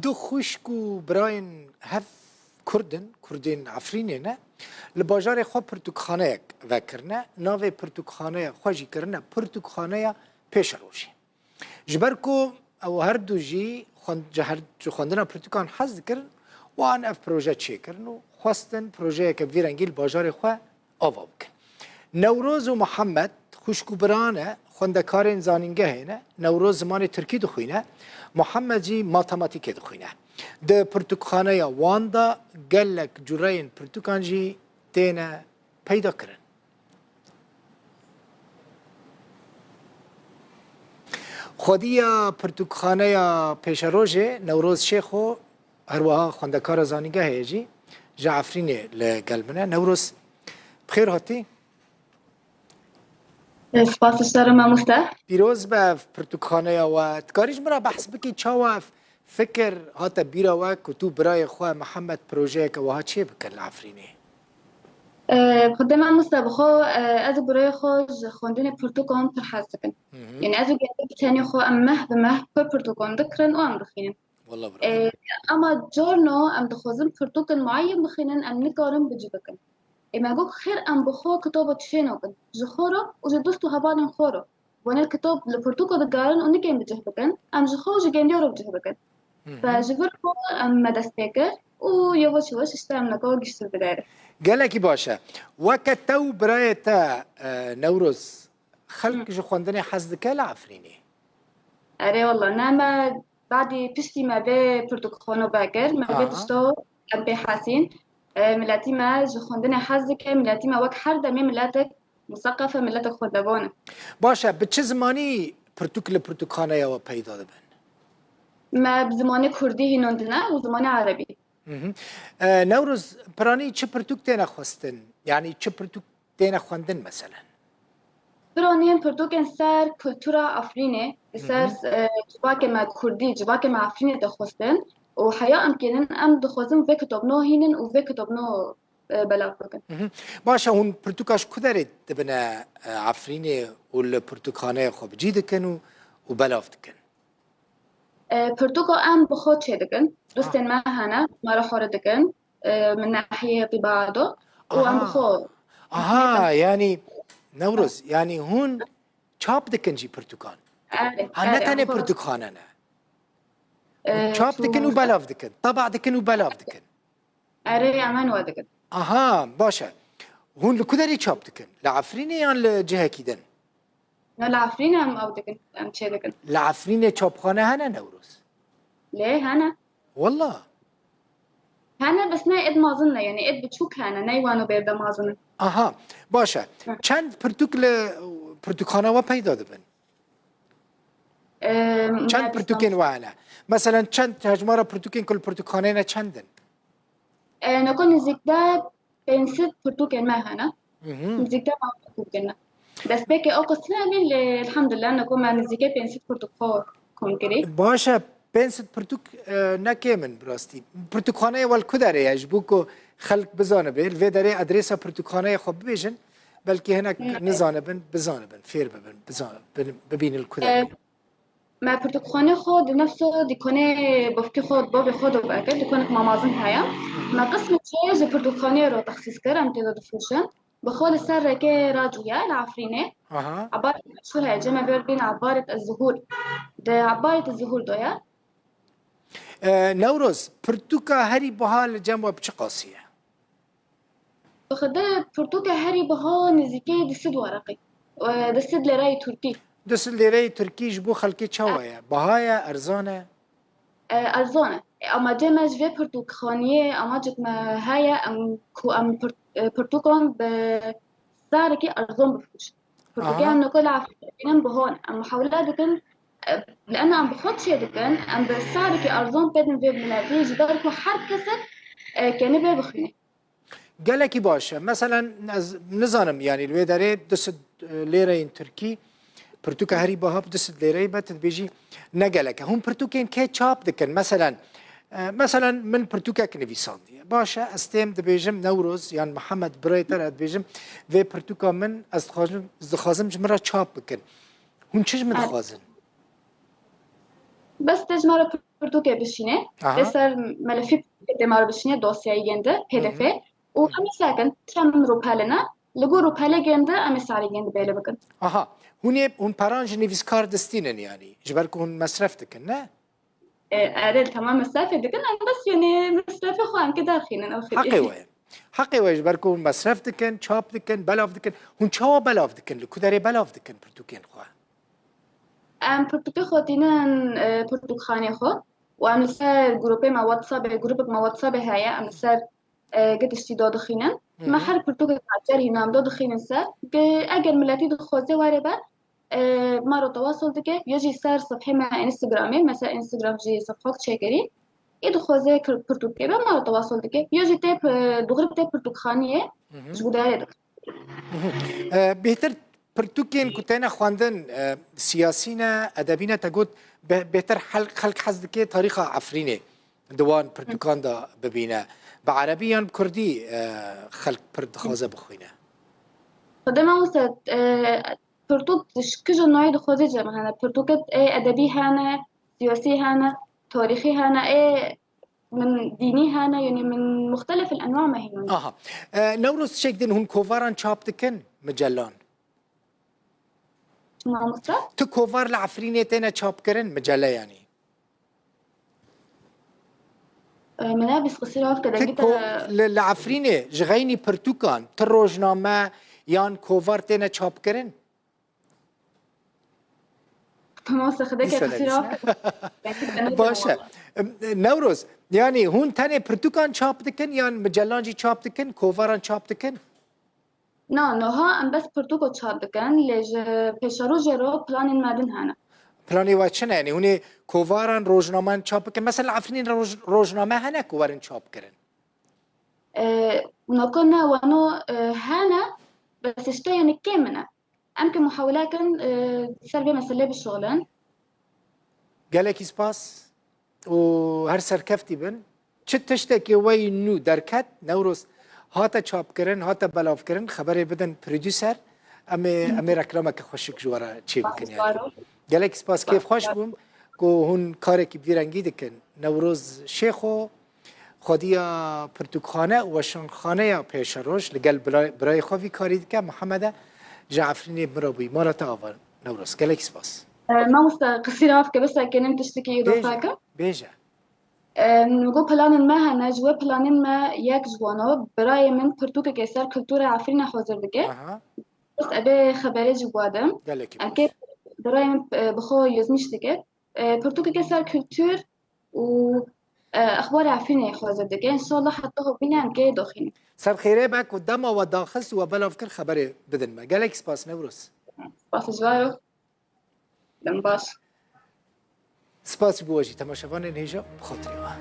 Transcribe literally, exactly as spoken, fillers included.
Du xwişk û birayên hev Kurd in, Kurdên Efrînê ne, li bajarê xwe pirtûkxaneyek vekirine, navê pirtûkxaneya xwe jî kirine Pirtûkxaneya Pêşerojê. Ji ber ku ew her du jî xwend-, ji her, ji xwendina pirtûkan hez dikirin, wan ev proje çêkirin û xwestin projeyeke vî rengî li bajarê xwe ava bikin. Newroz û Mihemed xwişk û bira ne, xwendekarên zanîngehê ne. Newroz zimanê tirkî dixwîne, Mihemed jî matematîkê dixwîne. Di pirtûkxaneya wan de gelek cureyên pirtûkan jî têne peyda kirin. Xwediya pirtûkxaneya Pêşerojê Newroz Şêxo, her wiha xwendekara zanîngehê ye jî, ji Efrînê li gel min e. Newroz, bi xêr hatî. Spas ji te re mamoste. Pîroz be ev pirtûkxaneya we. Dikarî ji min re behs bikî çawa ev fikir hate bîra we ku tu birayê xwe Mihemed projeyeke wiha çê bikin li Efrînê? Ee, Xwedê mamoste bi xwe, e, ez û birayê xwe ji xwendinê pirtûkan pir hez dikin. Hı hı. Yani ez û gelek tenê xwe em meh bi meh pir pirtûkan dikirin û em dixwînin. Wallah bravo. Ee, ama carna em dixwazin pirtûkên muayyen bixwînin, em nikarin bi cih bikin. Ê me got, xêr em bi xwe kitaba çê nakin. Ji xwe re û ji dost û hevalên xwe re. Wanê kitab li pirtûka digarin û nikin bi cih bikin, em ji xwe û ji gendiya re bi cih bikin. Hı hı. Fe ji vir xwe em me dest pê kir û yavaş yavaş işte em neka giştir bidere. Gelekî baş e. Weke te û birayê te, e, Newroz, xelk Hı. ji xwendinê hez dike li Efrînê? Erê wallah, ne me badî piştî me vê pirtûkxana vekir, me vê Aha. tişta em pê hesîn. E, miletî me ji xwendinê hez dike, miletî me wek her demê miletek museqef e, miletek xwendevan e. Baş e, bi çi zimanî pirtûk li pirtûkxaneya we peyda dibin? Me bi zimanê kurdî hînandine û zimanê erebî. Hı hı. E, Newroz, piranî çi pirtûk têne xwestin? Yanî çi pirtûk têne xwendin meselen? Piranî yên pirtûkên ser kultura Efrînê, Hı hı. ser, e, civakê me kurdî, civakê me Efrînê tê xwestin û heya em kênin, em dixwazin vê kitabna hînin û vê kitabna, e, belav bikin. Hı hı. Baş e, hûn pirtûka ji ku derê dibine, e, Efrînê û li pirtûkxaneyê xwe bi cî dikin û, û belav dikin? E, pirtûka em bi xwe çê dikin. Dostên me hene, me re xware dikin. E, min nahiyê Tîba do. Û em bi Aha. xwe Aha, yanî Newroz, yanî hûn çap dikin jî pirtûkan? Erê, Ha, ne erê, tenê em xwe pirtûkxane ne. E, Çap dikin û belav dikin. Taba dikin û belav dikin. Erê, em hene we dikin. Aha, baş e. Hûn li ku derê çap dikin? Li Efrînê yan li cihekî din? Ne, li Efrînê em ew dikin, em çê dikin. Li Efrînê çapxane hene Newroz? Lê hene. Walla? Hene, bes ne êd mazin ne, yani êd biçûk hene, ne wano bêrde mazin in. Aha, baş e. Hı. Çend pirtûk li pirtûkxana we peyda dibin? Em, Çend ne pirtûkên dîsan. we hene? Meselen çend hejmara pirtûkên ku li pirtûkxaneyê ne çend in? E, nako nêzîkde pênc sed pirtûkên me hene. Mhm. Nêzîkde me pirtûkên me. Destpêkê ew qismê hemî lê elhamdulillah nako me nêzîkê pênc sed pirtûk xwe kom kirî. Baş e, pênc sed pirtûk, e, ne kêm in bi rastî. Pirtûkxaneyê we li ku derê ye? Ji bo ku xelk bizanibe, li vê derê adresa pirtûkxaneyê xwe bibêjin, belkî hinek Hı. nizanibin, bizanibin, fêr bibin, bizan-, bin-, bibînin li ku E, derê. Me pirtûkxanê xwe di nefsa dîkonê bavkê xwe, bavê xwe de vekir, dîkonek mamazin heye. Me qismê çê ji pirtûkxanê re texsîs kir, em tê de difroşin. Bi xwe li ser rêkê racûye li Efrînê. Aha. Ebarê meşhûr heye, cem me vê re dibîne Ebarê Ez-Zuhûr. Di Ebarê Ez-Zuhûr de ye. E, Newroz, pirtûka herî biha li cem we bi çi qasî ye? Bi xwe de pirtûka herî biha nêzîkê du sed wereqî. E, du sed lêreyê Tirkî. Du sed lêreyê Tirkî ji bo xelkê çawa ye? Biha ye, erzan e? E, erzan e. E, amacê me ji vê pirtûkxaniyê, amacek me heye, em, ku em pir-, e, pirtûkan bi sarekî erzan bifroşin. Pirtûkê Aha. em niko li Efrînê dibînin biha ne. Em muhawile dikin, e, li ena em bi xwe çê dikin, em bi sarekî erzan pêdin vê miletî, ji ber ku her kesek, e, kenibe bixwîne. Gelekî baş e. Meselen, ez nizanim, yanî li wê derê du sed lêreyên Tirkî pirtûka herî biha bi du sed lêreyê be, tu dibêjî ne gelek e. Hûn pirtûkên kê çap dikin? Meselen, e, meselen, min pirtûkek nivîsandiye. Baş e, ez têm dibêjim Newroz yan Mihemed birayê te re dibêjim, vê pirtûka min ez dixwazim, ez dixwazim ji min re çap bikin. Hûn çi ji min dixwazin? Bes te ji me re pirtûkê bişînê. Aha. Lê ser melefî pirtûkê dê ma re bişînê dosyayê yên de, P D F. Hı hı. Û em ê sekin çend rûpelê ne, li gor rûpelê yên de em ê serê yên de bêle bikin. Aha. Hûn ê, hûn peran ji nivîskar distînin yanî. Ji ber ku hûn mesref dikin, ne? E, erê, tamam mesrefê dikin, em bes yanî mesrefê xwe em ki derxînin, ew xirî. Heqê we ye. Heqê we ji ber ku hûn mesref dikin, çap dikin, belav dikin. Hûn çawa belav dikin? Li ku derê belav dikin pirtûkên xwe? Em pirtûkê xwe tînin, e, pirtûkxanê xwe. Û em li ser grûpê me WhatsAppê, grûpek me WhatsAppê heye, em li ser, e, gi tiştî dadixînin. Hı hı. Me her pirtûkek me cerhî nam dadixînin ser. Ge-, eger miletî dixwaze were be, e, ma re tewasol dike. Ya jî ser sefhê me Instagramê, me ser Instagram jî sefhok çêkirî. Ê dixwaze kir-, pirtûkê be, ma re tewasol dike. Ya jî tê, e, dûxirî tê pirtûkxaniyê Hı hı. ji gudarê dike. Hı hı. E, bêhtir pirtûkên ku têne xwendin, e, siyasî ne, edebî ne, te got be-, bêhtir hel-, xelk hez dike tarîxa Efrînê di wan pirtûkan de bibîne. Bi erebî yan bi kurdî, e, xelk pir dixwaze bixwîne? Xwedê mamoste, e, pirtûk ji kîjan nayê dixwaze cem hene. Pirtûkê ê edebî hene, siyasî hene, tarîxî hene, ê min dînî hene, yanî min muxtelef el enwa me hîn. Aha. E, Newroz, tiştek din hûn kovaran çap dikin, micelan? Mamoste? Tu kovar li Efrînê têne çapkirin, micele yanî? E, min ne bîst qisî rav ke Ti dengî ko-, te li, li Efrînê ji xeynî pirtûkan, tu rojname yan kovar têne çapkirin? Tamam, se xide ke Dîsa qisî nedîsine. Rav ke. Baş e. Em, Newroz, yanî hûn tenê pirtûkan çap dikin yan micelan jî çap dikin, kovaran çap dikin? Na, niha em bes pirtûko çap dikin, lê ji pêşerojê re planên me din hene. Planê we çi ne? Yanî hûn ê kovaran, rojnameyan çap bikin? Mesela Efrînê roj-, rojname hene ku werin çap kirin? E, nako ne, wano, e, hene, bes işte yanî kêm ne. Em ki muhawile kin, e, ser vê meselê bişuxulin. Gelekî spas û her serkeftî bin. Çi tiştekê we yî nû derket, Newroz, hate çapkirin, hate belavkirin, xeberê bidin prodûser. Em ê, em ê reklameke xweşik ji we re çê bikin yanî. Spas, var ol. Gelekî spas, kêfxweş bûm ku hûn karekî bi vî rengî dikin. Newroz Şêxo, xwediya pirtûkxane û weşanxaneya Pêşeroj, li gel bira-, birayê xwe vî karî dike, Mihemed e, ji Efrînê bi min re bûyî. Mala te ava, Newroz. Gelekî spas. E, mamoste, qisî rav ke, bes ekenim tiştekî îdofe kim. Bêje, bêje. E, min got planên me hene, ji we planên me yek ji wan o, birayê min pirtûkekê ser kultura Efrînê hazir dike. Aha. Bes ebe xeberê jî wadim. Gelekî baş. Em kê birayê min, e, bi xwe yazmîş dike. E, pirtûkeke ser kultur û, e, exbarê Efrînê hazir dike. Înşallah heta hevîne em kê doxînin. Ser xêrê be ku dema we daxist û we belav kir xeberê bidin me. Gelek spas Newroz. Spas ji we re. Dem baş. Spas ji bo we jî temaşevanên hêja bi xatirê we.